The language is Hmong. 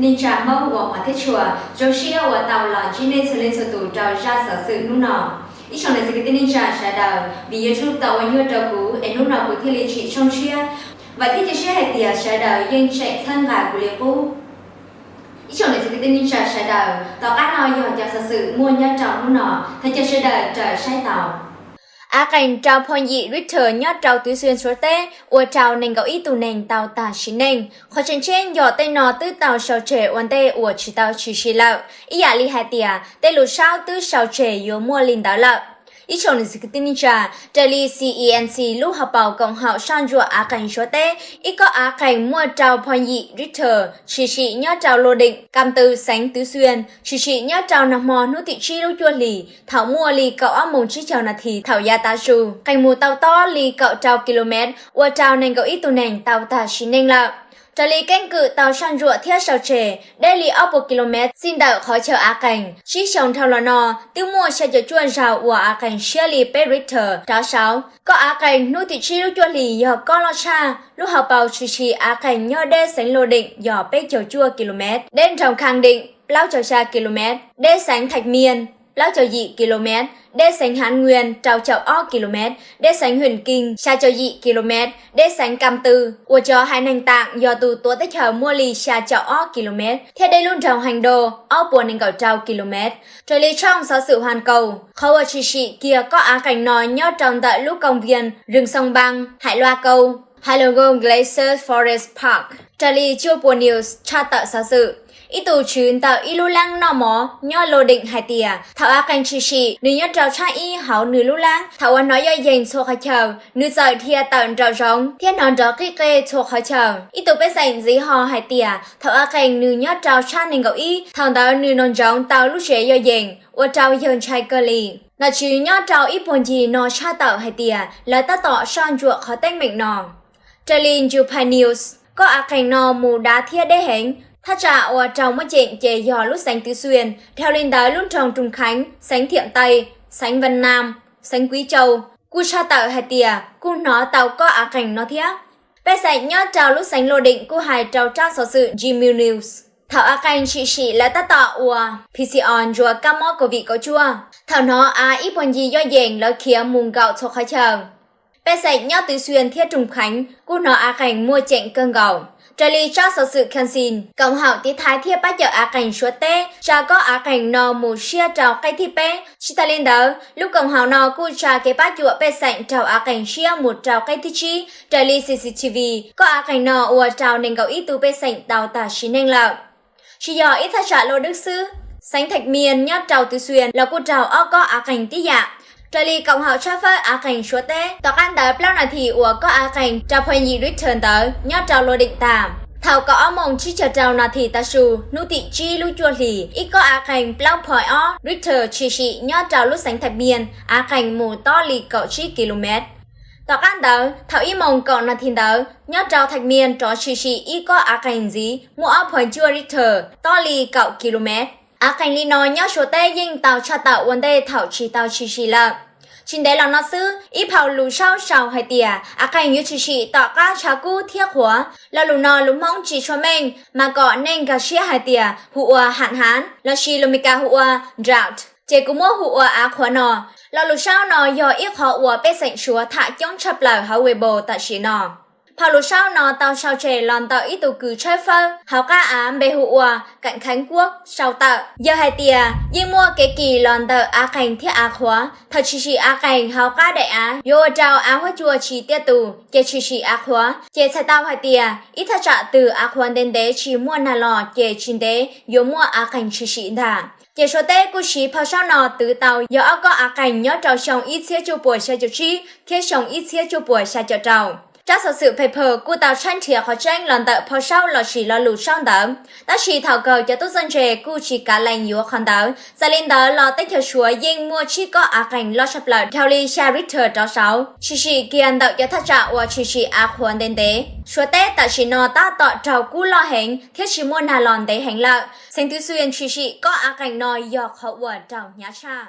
Neej tsa Hmoob uas hmov thiab tshua, zoo siab uas tau los ntsib nej txhua leej txhua tus rau zaj xov xwm hnub no. Ib tsoom niam txiv kwv tij neej tsa sawv daws, vim YouTube tau ua nyuaj rau kuv es hnub no kuv thiaj li tsim tshooj tshiab. Vam thiab cia siab hais tias sawv daws yeej tseem txhawb nqa kuv li qub. Ib tsoom niam txiv kwv tij neej tsa sawv daws, tom qab no yog cov xov xwm muaj nyob rau hnub no, thov caw sawv daws raws saib tau. Av qeeg rau phooj ywg Richter nyob rau Tw Xween Suav teb ua rau nees nkaum ib tug neeg tau tag sim neej. Qhov tseem ceeb yog tej no twb tau sau tseg ua ntej uas tsis tau tshwm sim lawm, ib yam li hais tias tej lus saub twb sau tseg yuav muaj li ntawd lawm. Ib tsoom niam txiv kwv tij neej tsa, raws li C E N C lub hauv paus koom haum soj ntsuam av qeeg Suav teb, ib kob av qeeg muaj rau phooj ywg Richter tshwm sim nyob rau Lo Định, Cụm Từ, xeev Tw Xween, tshwm sim nyob rau nag hmo hnub tim tsib lub cuaj hlis thaum muaj li kaum ob moos tsib caug nas this thaum yav tav su, qeeg mus tau tob li kaum rau kilomev ua rau nees nkaum ib tug neeg tau tag sim neej lawm. Raws li keeb kwm tau soj ntsuam thiab sau tseg, deb li ob puas kilomev txij ntawm qhov chaw av qeeg, tsib xyoos dhau los no twb muaj xya caum cuaj zaug uas av qeeg siab li peb Richter rov saud. Kob av qeeg hnub tim tsib lub cuaj hlis yog kob loj tshaj. Lub hauv paus tshwm sim av qeeg nyob deb xeev Lo Định yog peb caug cuaj kilomev, deb nroog Khang Định plaub caug xya kilomev, deb xeev Thạch Miên plaub caug yim kilomev, deb xeev Hán Nguyên rau caum ob kilomev, deb xeev Huyện Kinh xya caum yim kilomev, deb xeev Cụm Từ uas cov haiv neeg Tạng yog tus tuav teb chaws muaj li xya caum ob kilomev, thiab deb lub nroog Hành Đô ob puas nees nkaum rau kilomev. Raws li tshooj xov xwm Hoàn Cầu, qhov uas tshwm sim kiag kob av qeeg no nyob rau ntawm lub công viên rừng Sông Băng, Hải Loa Câu, Hailuogo Glacier Forest Park. Raws li Cuaj Puas News tshaj tawm xov xwm, ib tug tswv ntawm ib lub leej noj mov nyob Lo Định hais tias thaum av qeeg tshwm sim nws nyob rau tshab ib hauv nws lub leej. Thaum uas hnov yoj yees txhua qhov chaw, nws txawm dhia tawm nraum zoov thiab hnov nrov qij qej txhua qhov chaw. Ib tug pej xeem ntxiv ho hais tias thaum av qeeg nws nyob rau tshab nees nkaum ib, thaum ntawd nws nov ntsoov tau lub tsev yoj yees ua rau yawg ntshai kawg li. Nom tswv nyob rau ib puag ncig no tshaj tawm hais tias lawv tab tom soj ntsuam qhov teeb meem no. Raws li Jupai News, kob av qeeg no mus dav thiab deb heev. Thaj tsam uas raug muab ceem ces yog lub xeev Tw Xween, dhau li ntawd lub nroog Trùng Khánh, xeev Thiểm Tây, xeev Vân Nam, xeev Quý Châu, kuj tshaj tawm hais tias kuj hnov tau kob av qeeg no thiab. Pej xeem nyob rau lub xeev Lo Định kuj hais rau tsab xov xwm Zimeo News, thaum av qeeg tshwm sim lawv tab tom ua P C R ntsuas kab mob Covid kaum cuaj. Thaum hnov av ib puag ncig yoj yees lawv khiav mus nkaum txhua qhov chaw. Pej xeem nyob Tw Xween thiab Trùng Khánh kuj hnov av qeeg muaj ceem kawg nkaus. Raws li tsab xov xwm Khasin, koom haum tiv thaiv thiab pab cawm av qeeg Suav teb tsa kob av qeeg no mus siab rau qeb thib peb. Tsis tas li ntawd, lub koom haum no kuj tsa kev pab cuam pej xeem raug av qeeg siab mus rau qeb thib tsib. Raws li C C T V, kob av qeeg no ua rau nees nkaum ib tug pej xeem tau tag sim neej lawm. Tsis yog ib thaj tsam Lo Đức xwb, xeev Thạch Miên nyob rau Tw Xween los kuj raug ob kob av qeeg tib yam. Raws li koom haum tshawb fawb av qeeg Suav teb, tom qab ntawd plaub nas this uas kob av qeeg rau phooj ywg Richter ntawd nyob rau Lo Định tag, thaum kaum ob moos tsib caug rau nas this tav su hnub tim tsib lub cuaj hlis, ib kob av qeeg plaub point ob Richter tshwm sim nyob rau lub xeev Thạch Miên, av qeeg mus tob li kaum tsib kilomev. Tom qab ntawd, thaum ib moos kaum nas this ntawd, nyob rau Thạch Miên rov tshwm sim ib kob av qeeg ntxiv muaj ob point cuaj Richter, tob li kaum kilomev. Av qeeg li no nyob Suav teb yeej tau tshaj tawm ua ntej thaum tsis tau tshwm sim lawm. Tsis ntev los no xwb, ib phau lus saub sau hais tias av qeeg yuav tshwm sim tom qab tshav kub thiab qhuav. Lo lus no lus Hmoob tsis tshua meej, mas kom nej nkag siab hais tias hu ua hạn hán lossis lus Meskas hu ua drought, ces kuv muab hu ua av qhuav no. Lo lus saub no yog ib qho uas pej xeem Suav tham coob tshaj plaws hauv Weibo tam sim no. Phau lus saub no tau sau tseg los ntawm ib tug kws tshawb fawb hauv qab av npe hu ua Cảnh Khánh Quốc sau tawm. Yog hais tias yeej muaj kev kis los ntawm av qeeg thiab av qhuav, thaum tshwm sim av qeeg hauv qab daim av yuav ua rau av huab cua tsis tiaj tus, ces tshwm sim av qhuav. Ces txhais tau hais tias ib thaj tsam twg av qhuav ntev ntev tsis muaj nag los ces tsis ntev yuav muaj av qeeg tshwm sim ntag. Ces Suav teb kuj siv phau saub no twv tau yog ob kob av qeeg nyob rau xyoo ib txhiab cuaj puas xya caum tsib thiab xyoo ib txhiab cuaj puas xya caum rau. Tsab xov xwm Paper kuj tau tshaib nrhiav qhov tseeb los ntawm phau saub lossis lo lus saub ntawd, tab sis thaum kawg cov tub txawj ntse kuj tsis kav lees yuav qhov ntawd. Txawm li ntawd los teb chaws Suav yeej muaj tsib kob av qeeg loj tshaj plaws dhau li xya Richter rov saud, tshwm sim kiag ntawm cov thaj tsam uas tshwm sim av qhuav ntev ntev. Suav teb tam sim no tab tom raug kub loj heev thiab tsis muaj nag los ntev heev lawm. Xeev Tw Xween tshwm sim kob av qeeg no yog qhov uas raug hnyav tshaj.